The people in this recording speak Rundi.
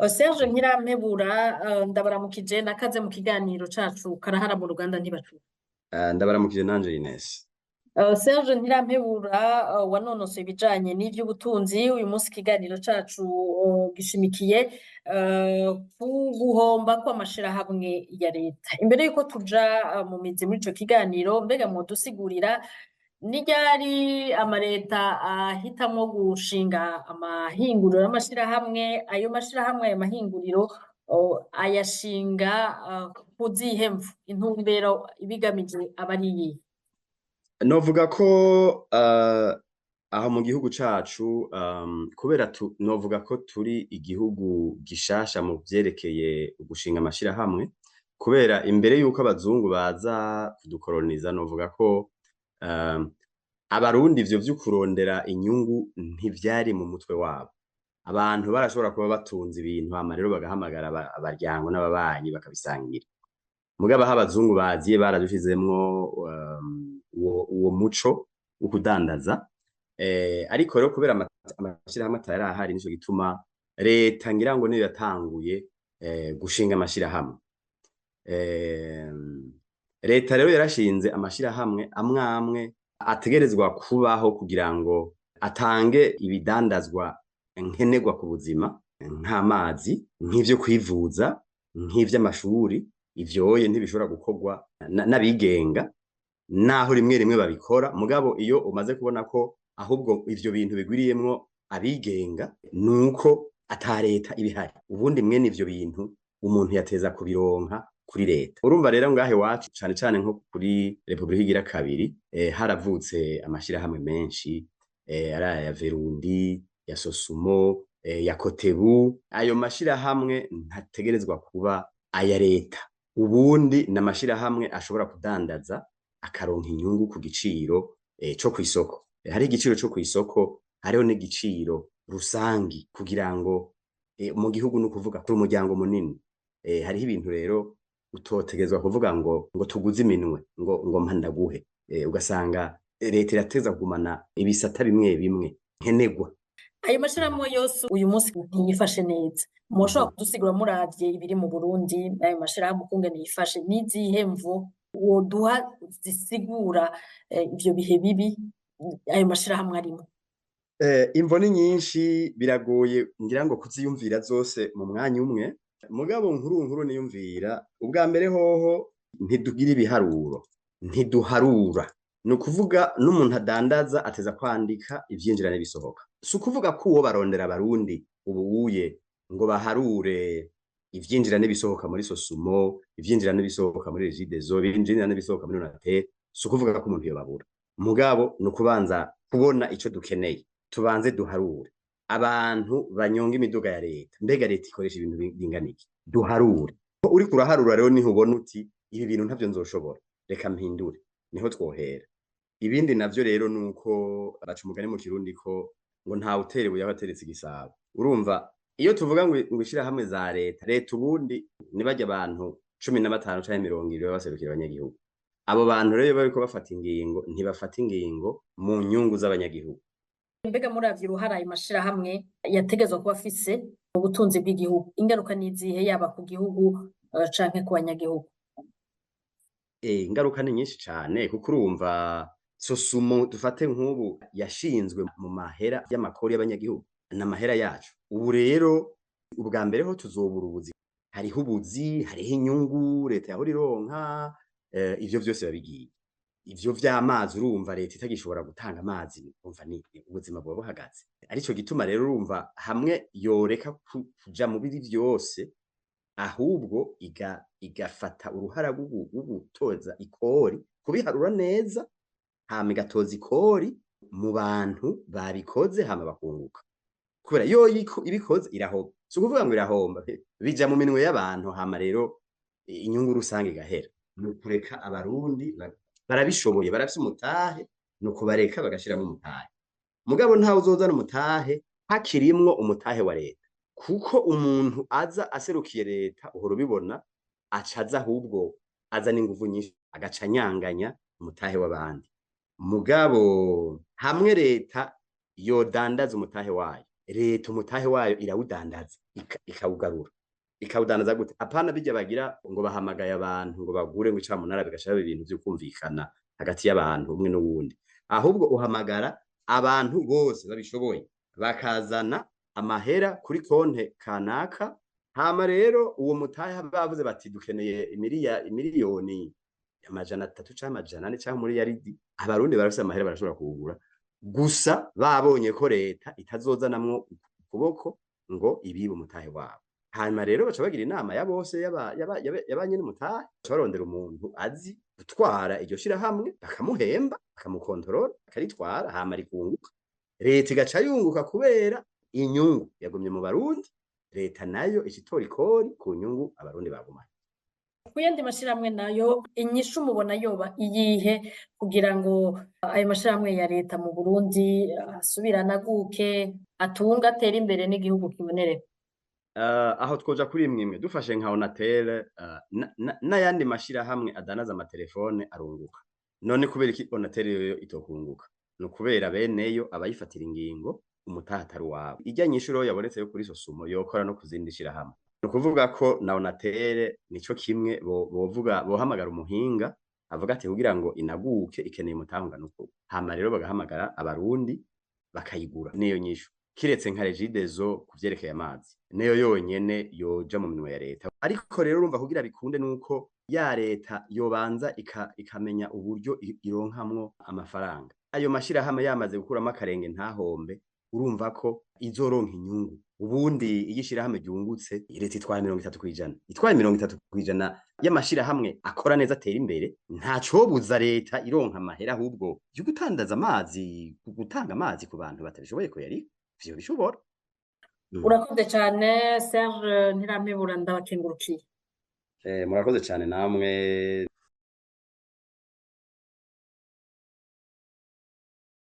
Serge Ntirampebura, ndabaramukije nakaze mu kiganiro cacu Karahara mu ruganda ntibacura. Ndabaramukije nanje, Ines. Serge Ntirampebura, wanonosoye ibijanye n'ivy'ubutunzi. Uyu munsi ikiganiro cacu gishimikiye ku guhomba kw'amashirahamwe ya leta. Imbere yuko tuja mu mizi muri ico kiganiro, mbega mwodusigurira ni ryari amareta ahitamwo gushinga amahinguriro y'amashirahamwe? Ayo mashirahamwe, ayo mahinguriro ayashinga ku zihe mvo? Intumbero ibigamije aba ari iyihe? Novuga ko aho mu gihugu cacu, kubera novuga ko turi igihugu gishasha mu vyerekeye gushinga amashirahamwe, kubera imbere yuko abazungu baza kudukoroniza, novuga ko Abarundi ivyo vyo kurondera inyungu ntivyari mu mutwe wabo. Abantu barashobora kuba batunze ibintu, hama rero bagahamagara abaryango n'ababanyi bakabisangira. Mugabo aho abazungu baziye baradushizemwo uwo muco wo kudandaza. Ariko rero kubera amashirahamwe atari ahari, nico gituma leta ngira ngo niyo yatanguye gushinga amashirahamwe. Leta rero yarashinze amashirahamwe amwe amwe ategerezwa kubaho kugira ngo atange ibidandazwa nkenerwa ku buzima, nk'amazi, nk'ivyo kwivuza, nk'ivy'amashuri. Ivyoye ntibishobora gukorwa n'abigenga, naho rimwe rimwe babikora. Mugabo iyo umaze kubona ko ahubwo ivyo bintu bigwiriyemwo abigenga, nuko ata leta ibihari. Ubundi mwene ivyo bintu umuntu yateza kubironka kuri leta. Urumva rero ngahe iwacu, cane cane nko kuri Repubulika igira kabiri, haravutse amashirahamwe menshi, ari aya Verundi, ya Sosumo, ya Kotebu. Ayo mashirahamwe ntategerezwa kuba aya leta. Ubundi ni amashirahamwe ashobora kudandaza akaronka inyungu ku giciro co kw'isoko. Hariho igiciro co kw'isoko, hariho n'igiciro rusangi, kugira ngo mu gihugu, ni ukuvuga kuri umuryango munini, hariho ibintu rero utotegerezwa kuvuga ngo tuguze iminwe, ngo mpa ndaguhe. Ugasanga leta irateza kugumana ibisata bimwe bimwe nkenerwa. Ayo mashirahamwe yose uyu munsi ntiyifashe neza. Mwoshobora kudusigura, muravye ibiri mu Burundi, ayo mashirahamwe ukungene yifashe, n'izihe mvo woduha zisigura ivyo bihe bibi ayo mashirahamwe arimwo? Imvo ni nyinshi, biragoye ngira ngo kuziyumvira zose mu mwanya umwe. Mugabo nkuru nkuru niyumvira, ubwa mbere hoho ntidugira ibiharuro, ntiduharura. Ni ukuvuga n'umuntu adandaza ateza kwandika ivyinjira n'ibisohoka. Si ukuvuga ko uwo barondera Abarundi ubuye ngo baharure ivyinjira n'ibisohoka muri Sosumo, ivyinjira n'ibisohoka muri Regideso, ivyinjira n'ibisohoka muri Onatel, si ukuvuga ko umuntu yobabura. Mugabo ni ukubanza kubona ico dukeneye, tubanze duharure. Abantu banyonga imiduga ya leta, mbega leta ikoresha ibintu bingana iki? Duharure. Uriko uraharura rero niho ubona uti: "Ibi bintu ntavyo nzoshobora, reka mpindure." Niho twohera. Ibindi navyo rero nuko baca umugani mu Kirundi ko ngo ntawe utera ibuye aho ateretse igisabo. Urumva iyo tuvuga ngo ishirahamwe za leta, leta ubundi ni barya abantu 15 canke 20 baba baserukira abanyagihugu. Abo bantu rero iyo bariko bafata ingingo, ntibafata ingingo mu nyungu z'abanyagihugu. Mbega muravye uruhara ayo mashirahamwe yategerezwa kuba afise mu butunzi bw'igihugu, ingaruka n'izihe, yaba ku gihugu canke ku banyagihugu? Ingaruka ni nyinshi cane, kuko urumva Sosumo, dufate nk'ubu, yashinzwe mu mahera y'amakori y'abanyagihugu, n'amahera yacu. Ubu rero ubwa mbere ho tuzobura ubuzi. Hariho ubuzi, hariho inyungu leta yahora ironka, ivyo vyose biba bigiye. Ivyo vy'amazi, urumva leta itagishobora gutanga amazi, urumva ni ubuzima buba buhagaze. Arico gituma rero urumva hamwe yoreka kuja mu bibi vyose, ahubwo igafata uruhara rwo gutoza ikori, kubiharura neza, hama igatoza ikori mu bantu babikoze, hama bakunguka. Kubera yo ibikoze irahomba. Si ukuvuga ngo irahomba, bija mu minwe y'abantu, hama rero inyungu rusange igahera. Ni ukureka Abarundi barabishoboye, barafise umutahe, ni ukubareka bagashiramwo umutahe. Mugabo ntawe uzozana umutahe hakirimwo umutahe wa leta, kuko umuntu aza aserukiye leta, uhora ubibona, aca aza ahubwo azana inguvu nyinshi, agaca anyanganya umutahe w'abandi. Mugabo hamwe leta yodandaza umutahe wayo. Leta umutahe wayo irawudandaza, ikawugarura. Ikawudandaza gute? Apana bijya bagira ngo bahamagaye abantu ngo bagure, ngo icamunara, bigashira ibintu vyo kumvikana hagati y'abantu umwe n'uwundi. Ahubwo uhamagara abantu bose babishoboye, bakazana amahera kuri konte kanaka. Hama rero uwo mutahe, bavuze bati dukeneye imiliyoni 300 canke 400 canke muri yaridi, Abarundi barafise amahera, barashobora kuwugura. Gusa babonye ko leta itazozanamwo ukuboko ngo ibibe umutahe wabo. Hanyuma rero baca bagira inama ya bose, yaba nyene umutahe, baca barondera umuntu azi gutwara iryo shirahamwe, bakamuhemba, bakamukontorora, akaritwara, hama rikunguka. Leta igaca yunguka kubera inyungu yagumye mu Barundi. Leta nayo ica itora ikori ku nyungu Abarundi bagumanye. Ku yandi mashirahamwe nayo, inyishu mubona yoba iyihe kugira ngo ayo mashirahamwe ya leta mu Burundi asubire anaguke, atunge, atere imbere, n'igihugu kibonereho? Aho twoja kuri imwe, dufashe nka Onatel n'ayandi mashirahamwe adanaza amatelefone arunguka. None kubera iki Onatel yoyo itokunguka? Ni ukubera beneyo, abayifatira ingingo, umutahe atari uwabo. Irya nyishu rero yabonetse yo kuri Sosumo yokora no kuzindi shirahamwe. Ni ukuvuga ko na Onatel nico kimwe, bovuga, bohamagara umuhinga avuga ati kugira ngo inaguke ikeneye umutahe ungana uku. Hama rero bagahamagara Abarundi bakayigura. Niyo nyishu. Kiretse nka Regideso ku vyerekeye amazi, niyo yonyene yoja mu minwe ya leta. Ariko rero urumva, kugira bikunde nuko ya leta yobanza ikamenya uburyo ironkamwo amafaranga. Ayo mashirahamwe yamaze gukuramo akarenge ntahombe, urumva ko izoronka inyungu. Ubundi iyo ishirahamwe ryungutse, leta itwara 30%. Itwaye 30% y'amashirahamwe akora neza, atera imbere, ntacobuza leta ironka amahera ahubwo yo gutandaza amazi, gutanga amazi ku bantu batabishoboye kuyariha. Ivyo bishobora. Urakoze cane, Serge Ntirampebura, ndabakengurukiye. Murakoze cane namwe.